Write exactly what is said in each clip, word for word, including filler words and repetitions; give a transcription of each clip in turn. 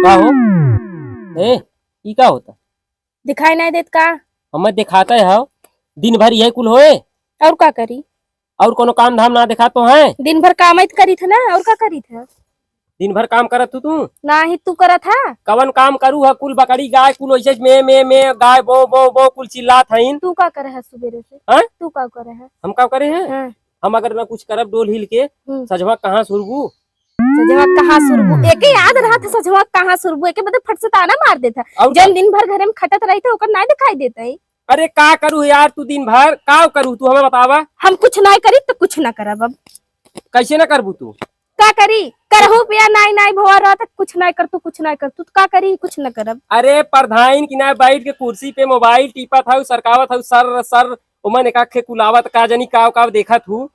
का हो? ए, ई का होता? दिखाई नाहीं देत का? हमें देखाता है, दिन भर यही कुल होए। और का करी? और कोनो काम धाम ना देखात तो है? दिन भर काम ही तो करीत है ना, और का करीत है? दिन भर काम करत हू तू? नाहीं, तू करत है? कवन काम करू है? कुल बकरी गाय कुल वैसे में, में, में, गाय बो, बो, बो, कुल चिल्लात हईन। तू का करे है सुबेरे से? हाँ? तू का करे है? हम का करे हैं? हाँ। हम अगर ना कुछ करब डोल हिल के, हम्म। सजवा कहाँ सुरबू? सजवा कहाँ सुरबू? एके याद रहत है सजवा कहाँ सुरबू, एके बदे फट से ताना मार देत है। और जौन का? दिन भर घरे में खटत रहित है, ओकर नाहीं दिखाई देत है। अरे का करू यार तू दिन भर, का करू तू हमें बतावा? हम कुछ नाहीं करी तो कुछ ना करब अब। कैसे ना करबू तू? का करी? करहु पिया नाहीं, नाहीं भवा रहत, कुछ नाहीं कर तू, कुछ नाहीं कर तू, तो का करी? कुछ ना करब। अरे प्रधान की ना बैठ के कुर्सी पे मोबाइल टीपत हऊ, सरकावत हऊ, सर, सर, ओमन एकाखे कुलावत का जनी काव काव देखत हू।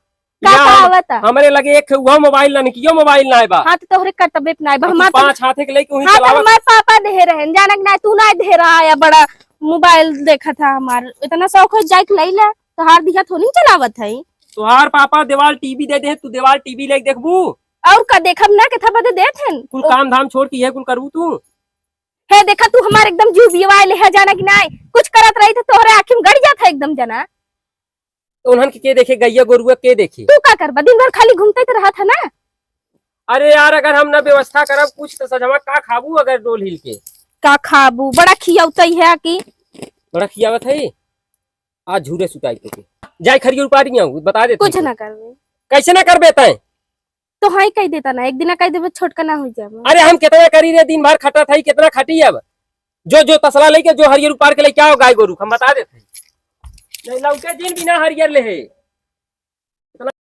का या का हम, आवता? हमरे लगे एक उहो मोबाइल ना, निकियो मोबाइल ना बा। हाँ, तो तोहरे कर्तव्य पे ना बा। और तू हमार तो पाँच हाथे के लेके वहीं हाँ, तो चलावत। हमार पापा देहे रहन, जानक ना, तू ना देहे रहा या बड़ा मोबाइल देखत है हमार। इतना शौक हो जाए के लई ला, तोहार दिया थोड़ी चलावत है। तोहार पापा देवाल टीवी दे दे, तू देवाल टीवी लेके देखबू? और का देखब ना, केथा बदे देत हन। कुल काम धाम छोड़ के ये कुल करबू तू? हे देखा तू हमार एकदम जीव बिवाए ले है, जाना कि नाहीं? कुछ करत रही तो तोहरे आँखी में गड़ जात है एकदम जना। तो उन्हन के, के देखे, गैया गोरुआ के देखे? तू का करबा? दिन भर खाली घूमते तो रहत है ना। अरे यार, अगर हम ना व्यवस्था करब कुछ तो सजवा का खाबू अगर डोल हिल के? का खाबू? बड़ा खियौतई है कि? बड़ा खियावत है। आज झूरे सुताई के। जाए खरिया उपाड़ी आऊँ, बता देते कुछ हैं। ना करबे। कैसे ना करबे तैं? तो हाँ ही कह देता ना, एक दिन कह देबे छोटका ना हो जाबे। अरे हम कितना करी रे, दिन भर खटत है, कितना खटी अब? जो, जो तसला लेके, जो हरियर उपाड़ के लेके आओ गाय गोरू, हम बता देते हैं। नहीं लौके दिन बिना हरियर ले है।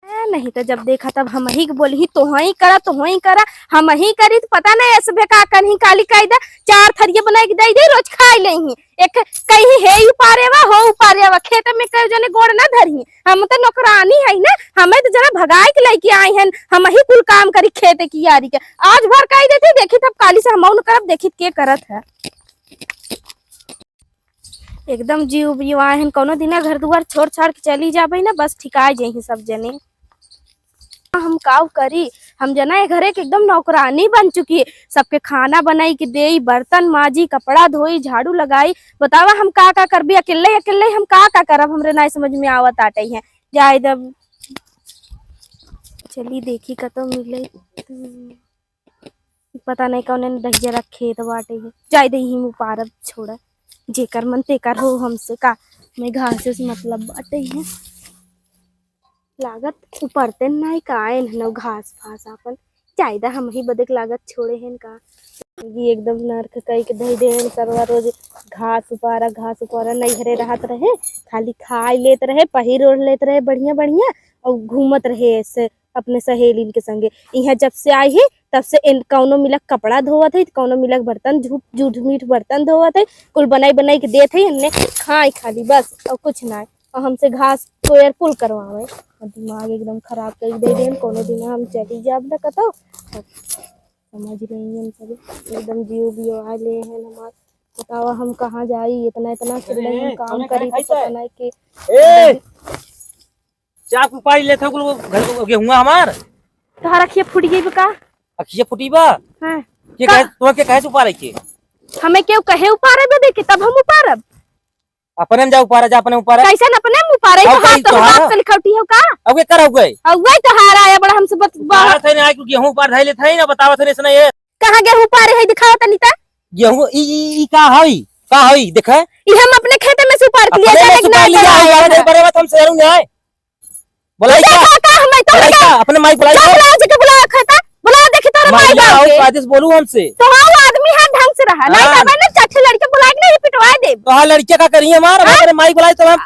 ए, नहीं तो जब देखा तब हम ही के बोली, तो ही करा, तो ही करा, हम ही करी तो पता नहीं ऐसे बेका कहीं काली कायदा चार थरिया बनाई के दे दे, रोज खाई ले ही। एक कहीं हे उपारे वा, हो उपारे वा, खेत में कई जने गोड़ ना धरी। हम तो नौकरानी है ना, हमें तो जरा भगाई के लेके आई हैं, हम ही कुल काम करी खेत की यारी के। आज भर कही देती, देखी तब काली से हम उन करब, देखी के करत है। एकदम जीव बिवाए हैं, कौनो दिना घर दुआर छोड़ छाड़ के चली जाबे ना, बस ठिकाए जही सब जने। हम काव करी, हम जना ए घरे के एकदम नौकरानी बन चुकी है। सबके खाना बनाई के देई, बर्तन माजी, कपड़ा धोई, झाड़ू लगाई। बतावा हम का का करबी, अकेले अकेले हम का का करब, हमरे नाई समझ में आवत आटे हैं। जाए दब, चली देखी कतो मिले। पता नहीं कौन डहिया रखे तो बाटे है। जाए दे ही मुपारब छोड़ा, जेकर मन तेकर हो हमसे का, मैं घास से मतलब बाटे है। लागत ऊपरते नाई का आएन हनौ घास फास आपन। जायदा हम ही बदे के लागत छोड़े हैं का। ये एकदम नरक कई के धई देन सरवा, रोज घास उपारा, घास उपारा। नैहरे रहत रहे, खाली खाई लेत रहे, पहिर ओढ़ लेत रहे बढ़िया बढ़िया, और घूमत रहे ऐसे अपने सहेलिन के संगे। इहाँ जब से आई है तब से इन कौनो मिलक कपड़ा धोवत है, कौनो मिलक बर्तन झूठ, झूठ मीठ बर्तन धोवत है, कुल बनाई बनाई के देत है, इन्ने खाई खाली बस और कुछ ना। और हमसे घास कोयर कुल करवावे। और दिमाग एकदम खराब कर दे देन। कोनो दिन हम चली जाब न कतो, तब समझ रही हैं सब। एकदम जियो बियो आ ले हैं हमार। बतावा हम कहाँ जाई, इतना इतना चिल्लाई हम काम करी तो पता नहीं कि ए! चाप उपाड़ी लेत हो कुल घर गेहुआ हमार। तोहरा अखिया फूट गई बा का? अखिया फूटी बा? हाँ। के का? कहे, तोहरा के कहे से उपाड़े के? हमें केहू कहे उपाड़े बदे के तब हम उपाड़ब। अपने में जा उपाड़ा, जा अपने उपाड़ा। कैसन अपने में उपाड़ा? अब तो हाथ कहीं तो तोहार हाथ से लिखौटी हो का? अब के कर हो गए? अब वही तोहार आया बड़ा हमसे बत-, बा- उपाड़ा थे ना, गेहूं उपाड़ धाई लेत है ना, बतावा थे ना, इसने ये। कहाँ गेहूं उपाड़े है, दिखावा तनी ता। गेहूं ई, ई, ई का हई? का हई? देखा। ई हम अपने खेते में से उपाड़ के लिया, अपने में जाने से उपाड़ लिया, उपाड़ा है, उपाड़ा है। बड़े बात हमसे जरूर नहीं है। बोलाई तू का? देखा का, हमें तो बोलाई लगा। का? अपने माई बोलाई चुप का? रहो, जेके बुलावा खाता। बुलावा देखी तोरे माई माई बाप आओ, के। कायदे से बोलू हमसे। तो हाँ, वो आदमी है, ढंग से रहा। नहीं हाँ। तो मैंने चट्टे लड़के बुला के नहीं पिटवा दे। तो हाँ, लड़के का करिए हमार, हाँ? हमारे माई बुलाई तो हम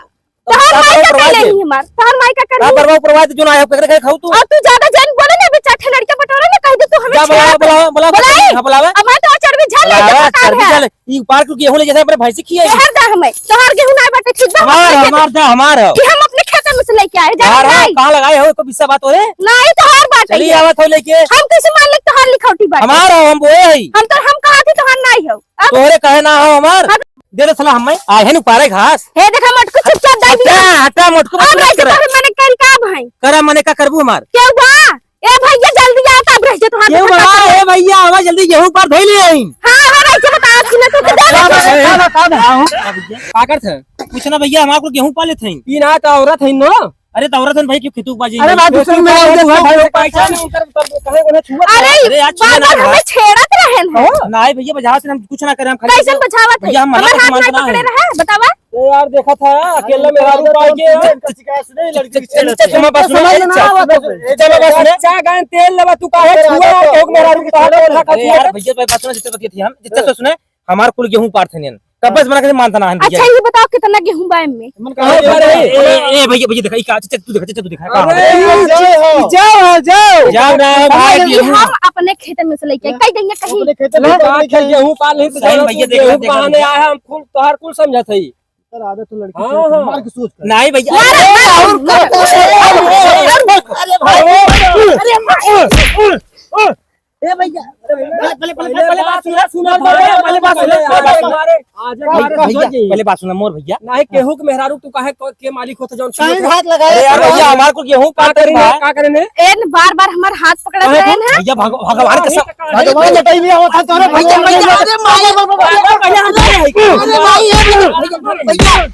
तो हर का माई का करवा कर दे। लेनी हमार, तो हर माई का कर का लेनी। बरवा परवा दे, जो ना है, केकरे खाऊ तू? और तू ज्यादा जन बोले ना, अभी चट्टे लड़के बटोरे ना, कह दे तू हमें जा, छेड़ा बुलावा, कर बुलावा, बुलावा, बुलावा। हाँ, बुलावा। अब मैं तो चर्बी झल ले बुलावा, के बता चर्बी है। झल। ई उपाड़ के गेहूं ले जैसे अपने भैंसी खियाई। तोहर दा हमें, तोहर गेहूं ना बाटे, ठीक बा? हमार, हमार दा, हमार हो। कि हम अपने खेते में से लेके आए, जाने हमार हो, नहीं। कहाँ लगाए हो? कोई बिस्सा बात हो रे? नहीं, तोहर बाटे चली ये। आवत हो लेके। हम कैसे मान ले तोहर लिखौटी बाटे? हमार हो, हम बोए हई। हम तो, हम कहा थी तोहर नहीं हो। अब तोहरे कहे ना हो हमार। अब दे दे साला हमें। आए हैं उपाड़े घास। हे देखा मटकू चुपचाप दे दिया। हटा, हटा मटकू अब मत रह कर। तोहरे मने करी का भाई? करा मने का करबू हमार? क्यों बा? ए भैया जल्दी आ, तब रह जा तोहार केहू बा? ए भैया, आवा जल्दी, गेहूं पार धइले हईन। हाँ, हाँ, भाई, चलो, बात सुनो, तू तो का बात है? का बात है? का बात है? का बात है? का करत है? कुछ ना भैया, हमार कुल गेहूं पार लेत हईन। ई ना त औरत हईन न। अरे त औरत हईन भाई, क्यों खितुक बाजी? अरे भाई, दूसरे में आ गया, भाई, भाई, भाई, भाई, उनकर, उनकर, कहे, उन्हें छुआ अरे, अरे यार, छुआ बार ना बार भाई। हमें छेड़त रहे हैं। हाँ? नहीं भैया, बजावत से हम कुछ ना करें, हम खाली कैसन बजावत है? भैया, हमार हमार हाथ हाथ में मांगना पकड़े है। रहे, बतावा। ए यार, देखा था, अकेला मेहरारू पाई के, हाँ? चल, चल, चल, चल, मैं बस सुना, समझ में ना आवत है। चल, मैं बस सुना। अच्छा, गाय तेल लेबा, तू काहे छुआ, केहू मेहरारू के बाहर बोल रहा अरे यार, भैया, भाई, बस सुना, जितने बतियत ही हम, जितने से सुने, हमार कुल गेहूं पार थे नियन। कब बस बना के मानता ना है, भैया। अच्छा, ये बताओ, कितना गेहूं बा इनमें? ए, ए, ए, भैया, भैया, देखा, ई का, चल, तू देखा, चल, तू देखा, का अरे, हो? जाओ, जाओ, जाओ। जाओ ना, भाई, ये गेहूं। हम अपने खेत में से लेके कई दिन कहीं अपने खेत में से लेके गेहूं पार नहीं, तो सही, जाओ, भैया, तू देखा, गेहूं देखा, बहाने देखा। आया, हम कुल, तोहार कुल समझत हई। सर, आदत तो लड़की हाँ, से हाँ। मार के सोच कर। नहीं भैया। मार, मार, मार, मार। अरे भाई। अरे भाई। ए भैया, पहले, पहले, पहले, पहले बात सुना, सुना, पहले, पहले बात सुना, पहले बात सुना। आज भैया, भैया, भैया। पहले बात सुना मोर भैया। नहीं, केहू के मेहरारू तू काहे क-, के मालिक होत जौन काहे छुए? हाथ लगा अरे यार भैया, हमार कुल गेहूं पार अरे करे ना, बा। का करे ने? एन बार-बार हमार हाथ पकड़त काहे रहे तू? ना। भैया, भग-, भगवान के सब भगवान जटाई में आवत है, तोरे भैया, भैया, अरे माई, भैया, भैया, अरे माई, ए भैया, भैया, भैया,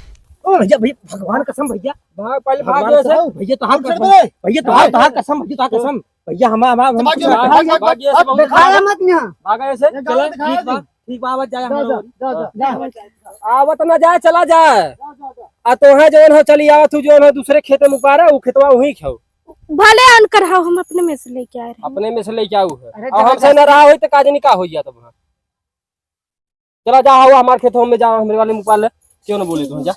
भैया, भैया, भगवान कसम भैया। भाग, पहले भाग भगवान यहाँ से। कसम, भैया, तोहार कसम, भैया, तोहार, तोहार कसम, भैया, तोहार कसम। भैया, हम, हम, हम, भाग यहाँ से, भाग, भाग यहाँ से, भाग। दिखाया मत यहाँ। भाग यहाँ से। ये गाँव चला, दिखाया ठीक बा, नहीं। ठीक बा, आवत जाए जा, हम जा, लोग। जा, जा, जा। आवत ना जाए, चला जाए। जा, जा, जा। आ तोहे जौन हो, चली आवत हूँ, जौन हो, दूसरे खेत में उपारा, वो खेतवा वहीं खाओ। भले अनकर हो, हम अपने में से लेके आए रहे। अपने में से लेके आऊ है। अरे, और जा, हमसे जा। ना रहा होई तो का जानी का हो जात वहाँ। चला जा, आओ हमार खेत में जा, हमरे वाले में उपार ले, क्यों ना बोले तू, जा।